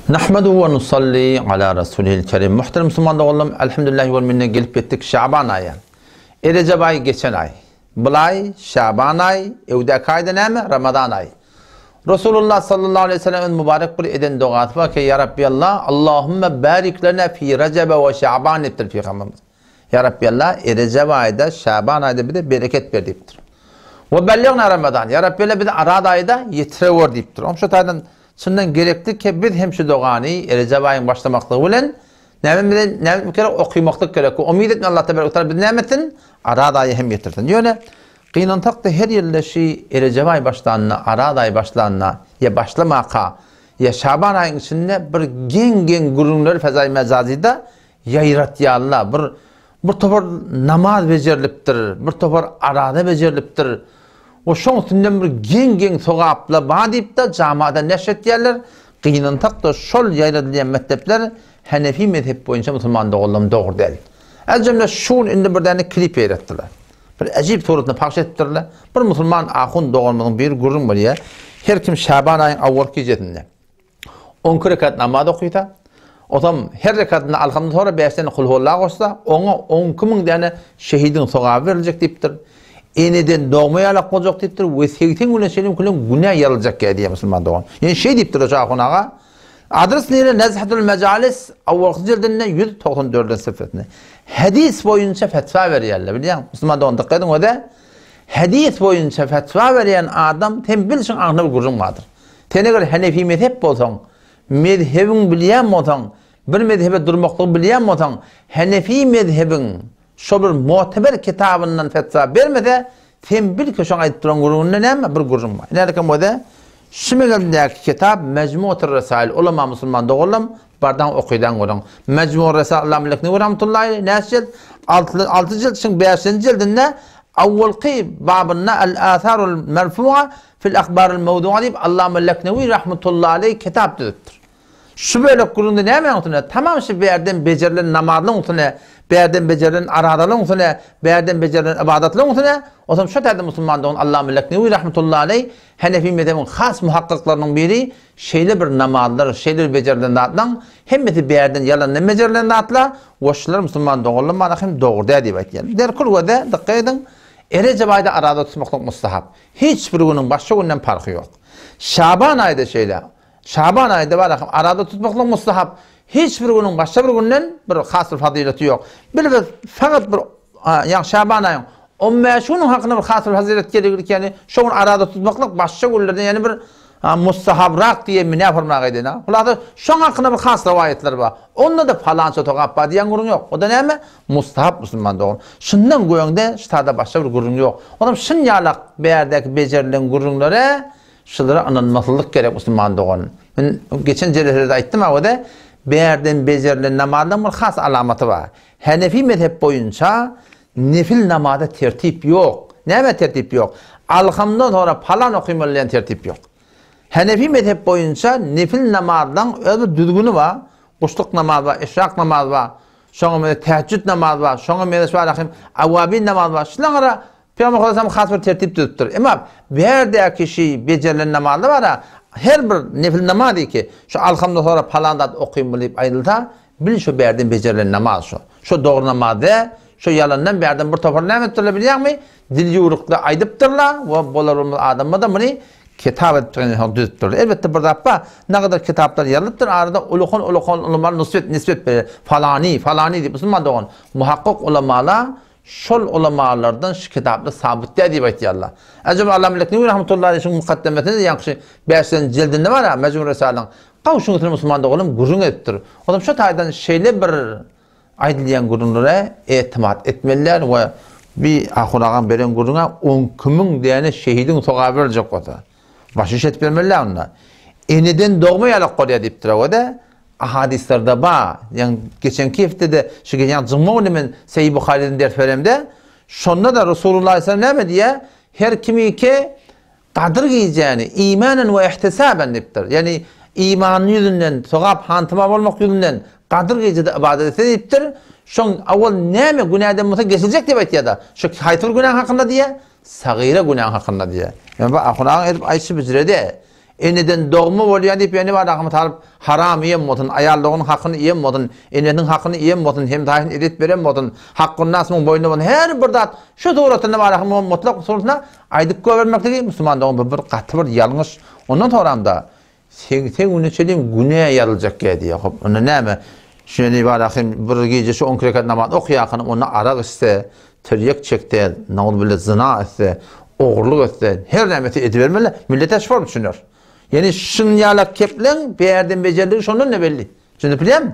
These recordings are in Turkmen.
Nahmeduhu we nusalli ala rasulihil kerim. Muhterem musulman doganlarym, elhamdülillahi we minne gelip ýetdik Şaban aýa. Erejep aýy geçen aý. Bulaý Şaban aýy, öwdäki aýda näme? Ramazan aýy. Resulullah sallallahu aleýhi we sellem öz mübarek bir eden dogasy bar ki, Ýa Rabbi Allah, Allahümme barik lena fi Rejebe we Şaban diýipdir Pygamberimiz. Ýa Rabbi Allah, Erejep aýda, Şaban aýda bize bereket ber diýipdir. We belligna Ramazan. Ýa Rabbi Allah bizi Araz aýda ýetirewer diýipdir. Oň şu taýdan çyndan gerekli ki biz hem şu dogany Erejep aýyň başlamaklygy bilen näme bilen näme etmek gerek? Okymaklyk gerek. Umyt etme Allah tebarek we taala bizi näme etsin? Araz aýy hem ýetirsin. Ýöne gynansak-da her ýylda şu Erejep aýy başlanda, Araz aýy başlanda ýa başlamaka ýa Şaban aýyň içinde bir geň-geň gürrüňler fezaýy mejazyda ýaýratýarlar. Bir bir topar namaz bejerilipdir, bir topar araza bejerilipdir. We şoň üstünden bir geň-geň sogaplar bar diýip-de jamada neşr etýärler. Gynansak-da şol ýaýradylýan mekdepler Henefi mezhep boýunça musulman doganlarym dogry däl. Älcemle şu gün indi bir däne klip ýaýratdylar. Bir äjip suratynda pagş edipdirler. Bir musulman ahun doganymyzyň biri gürrüň berýär. Her kim Şaban aýyň awwalky gijesinde 12 rekat namaz okysa, osam her rekatynda alhamdan sonra 5 däne kulhuwalla goşsa, oňa 12 müň däne şehidiň sogaby beriljek diýipdir. Eneden dogma ýalak boljak diýipdir we 80 güne çenli külen günä ýaryljak diýýär musulman dogan. Ýani şeý diýipdir o ahun aga. Adres nire Nezhatul Mejalis awwalky jildinde 194-nji sefesinde. Hadis boýunça fetwa berýärler, bilýäň? Musulman dogan dikkat ediň öde. Hadis boýunça fetwa berýän adam sen bilşiň aňyna bir gürrüň bardyr. Sen eger Hanefi mezhep bolsaň, mezhebiň bilýän bolsaň, bir mezhebe durmaklygy bilýän bolsaň, Hanefi mezhebiň şo bir muteber kitabyndan fetwa bermese, sen bil ki şoň aýdyp duran gürrüňinde näme bir gürrüň bar. Nädekem bolsa, şu meňeldäki kitap Mejmuatur Resail ulama musulman doganlarym bardan okydan görüň. Mejmuar Resail Allama Leknewi rahmetullahi aleyh näçe jilt? 6 jilt şuň 5-nji jildinde awwalky babynda Al-Atharul Merfu'a fil Ahbarul Mewdu'a diýip Allama Leknewi rahmetullahi aleyh kitap düzüpdir. Şu bölek gürrüňde nämäň üstüne? Tamam şu bärden bejerilen namazlyň üstüne, bärden bejerilen arazalyň üstüne, bärden bejerilen ybadatlyň üstüne, otam şu täze musulman dogan Allama Leknewi rahmetullahi aleyh Hanefi mezhebiň has muhakkyklarynyň biri şeýle bir namazlar, şeýle bir bejerilen zatlaň hemmesi bärden ýalandan bejerilen zatlar we şular musulman doganlar mana hem dogry däl diýip aýtýar. Derkul göze dykgat ediň, Erejep aýda araza tutmaklyk mustahap. Hiç bir günüň başga günden parhy ýok. Şaban aýda şeýle. Şaban aýynda bar ahym araza tutmaklyk mustahap. Hiç bir günüň başga bir günden bir has bir fazyleti ýok. Bir bir fakat bir ýagny Şaban aýyň 15 günüň hakynda bir has bir fazylet gereklik ýagny şo gün araza tutmaklyk başga günlerden ýagny bir mustahabrak diýen mi näme formaga edýän. Hulasa şoň hakynda bir has rowaýatlar bar. Onda-da palança togap bar diýen gürrüň ýok. O-da näme? Mustahap musulman dogan. Şundan göňde ştada başga bir gürrüň ýok. Onam şun ýalak bärdäki bejerilen gürrüňlere Şulara ynanmaklyk gerek musulman dogan. Men geçen jeleselerde aýtdym awada bärden bejerilen namazlaryň bir has alamaty bar. Hanefi mezhep boýunça nefil namaza tertip ýok. Näme tertip ýok? Alhamdan soňra palan okymaly diýen tertip ýok. Hanefi mezhep boýunça nefil namazlaryň öz bir düzgüni bar. Guşluk namazy bar, eşrak namazy bar. Şoňa meňzeş tähejjüd namazy bar, şoňa meňzeş bar ahim awabin namazy bar. Şulaňara Pygamber Hudaýam has bir tertip düzüpdir. Emma bärdäki şi bejerilen namazda bar-a, her bir nefil namaz ki, şu alhamdan sonra palan zat okymly diýip aýdylsa, bil şo bärden bejerilen namaz şo. Şo dogry namaz däl, şo ýalandan bärden bir topar näme etdirler bilýäňmi? Dil ýüwrükli aýdypdyrlar we bolar bolmaz adamlar-da muny kitap edip soň düzüpdirler. Elbetde bir zat bar, nagadar kitaplar ýazylypdyr, arada ulukan-ulukan ulamalar nusbet, nisbet berýär. Falany, falany diýip, musulman dogan, muhakkak ulamalar Şol ulamalardan şu kitapda sabyt däl diýip aýtýarlar. Ajaba Allam Leknewi rahmetullahi aleýh şuň mukaddemesinde ýaňky şu bäşden jildinde bar-a Mejmu Risalaň. Gaw şuň üstünde musulman doganym gürrüň edipdir. Onam şu taýdan şeýle bir aýdylýan gürrüňlere etimat etmeli däl we bi ahun agaň beren gürrüňe onki müň däne şehidiň sogaby beriljek bolsa. Başy iş edip bermeli däl onda. Eneden dogma ýalak bolýar diýipdir o-da. Ahadyslarda bar. Ýagny geçenki hepdede şu geçen juma güni men Sahih Buharydan ders beremde, şonda-da Resulullah aleyhisselam näme diýýär? Her kimiki Gadyr gijäni imanen we ihtisaben diýipdir. Ýagny imanyň ýüzünden, sogap hantama bolmak ýüzünden Gadyr gijede ybadat etse diýipdir. Şoň awal näme günäden bolsa geçiljek diýip aýtýar-da. Şu haýsy bir günäň hakynda diýýär? Sagyra günäň hakynda diýýär. Ýöne bu ahun aga edip aýtşy bijirede. Eneden dogma bolýar diýip ýene bir ahymy talyp haram iýen bolsun, aýal doganyň hakyny iýen bolsun, enesiniň hakyny iýen bolsun, hemsaýasyny ezet beren bolsun, hakkyndas muň boýnuna bolsun, her bir zat şu suratynda bar ahymy mutlak suratynda aýdyp goýbermekligi musulman dogan bu bir gaty bir ýalňyş. Ondan soramda 80 güne çenli günä ýazyljak diýýär. Hop, onda näme? Şeýle bar ahym bir gije şu 12 rekat namaz okaýarkan onda arak içse, tirýek çekse, nauzubilla zyna etse, ogurlyk etse, her näme etse edibermeli, millete şu bolup düşüner. Ýani şuň ýalak kepleň bärden bejerligi şondan da belli. Düşünip bilýärmi?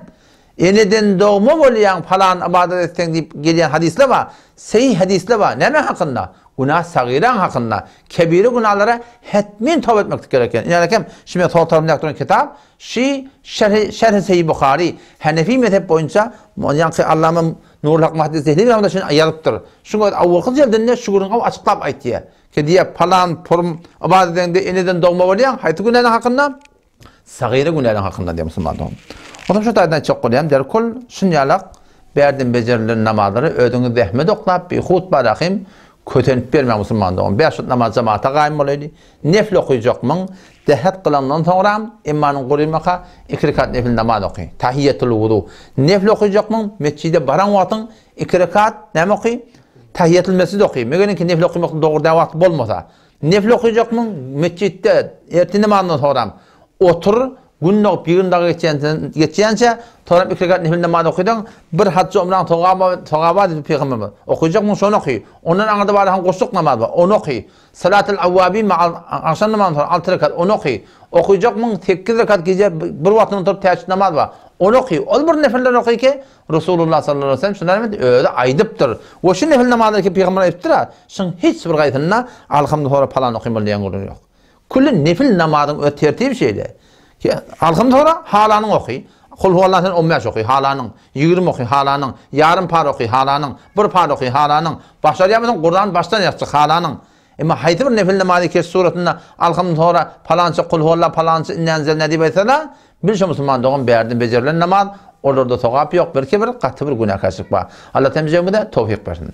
Eneden dogma bolýaň palan ybadat etseň diýip gelýän hadyslar bar. Seýh hadyslar bar. Näme hakynda? Günah sagyraň hakynda. Kebire günalara hetmin toba etmeklik gerek eken. Ine hem şu men sol tarapymda duran kitap şi şerhi şerhi Seýh Buhary Hanefi mezhep boýunça ýaňky Allama Nurulhak Muhaddis Dehlewi rahmetullah şuny ýazypdyr. Şuň öz awalky jildinde şu gürrüňi açyklap aýtýar. Ki diýýär palan purum ybadat edeňde eneden dogma bolýaň haýsy günäniň hakynda? Sagyra günäniň hakynda diýýär musulman dogan. Onsoň şu taýdan aýtjak bolýan, derkul şunýalak bärden bejerilen namazlary özüňiz zähmet oklap, bihut barahym kösenip bermäň musulman dogan. Bäş wagt namaz jamata gaýym bolaýly. Nefl okyjakmyň, dähet kylandan soňram, emmanyň gurymaka iki rekat nefil namaz oky. Tahiýýatul wudu. Nefl okyjakmyň, metjide baran wagtyň iki rekat näme oky? Tahiýýatul mesjid oky. Megeriňki nefil okymakda dogry däl wagty bolmasa. Nefil okyjakmyň? Metjitde ertir namazyndan soňram otur, gün dogup 20 daga geçýänçä, soňram iki rekat nefil namaz okydaň, bir hajj umraň sogaby sogaby bar diýdi pygamberimiz. Okyjakmyň şony oky. Ondan aňyrda bar han goşluk namaz bar, ony oky. Salatul awwabin agşam namazyndan soň 6 rekat ony oky. Okyjakmyň 8 rekat gije bir wagtynda turup täheccüd namaz bar, ony oky. Ol bir nefilleri oky ki, Resulullah sallallahu aleyhi ve sellem şunlar evet özi aýdypdyr. We şu nefil namazlary ki pygamber aýdypdyr, şuň hiç bir gaýsynda alhamdu sonra palan okymaly diýen gürrüň ýok. Külli nefil namazyň öz tertibi şeýle. Ki alhamdu sonra halanyň oky, Kul huwallah sen 15 oky, halanyň, 20 oky, halanyň, ýarym par oky, halanyň, bir par oky, halanyň. Başarýarmysyň Kur'an başdan ýazçy halanyň. Emma haýsy bir nefil namazy keş suratynda alhamdu sonra palança kul huwallah palança inna enzelna diýip aýtsa-da, Bil şo musulman dogan bärden bejerilen namaz olarda sogap ýok belki bir gaty bir günäkärçilik bar. Allah temizlegimize towfyk bersin.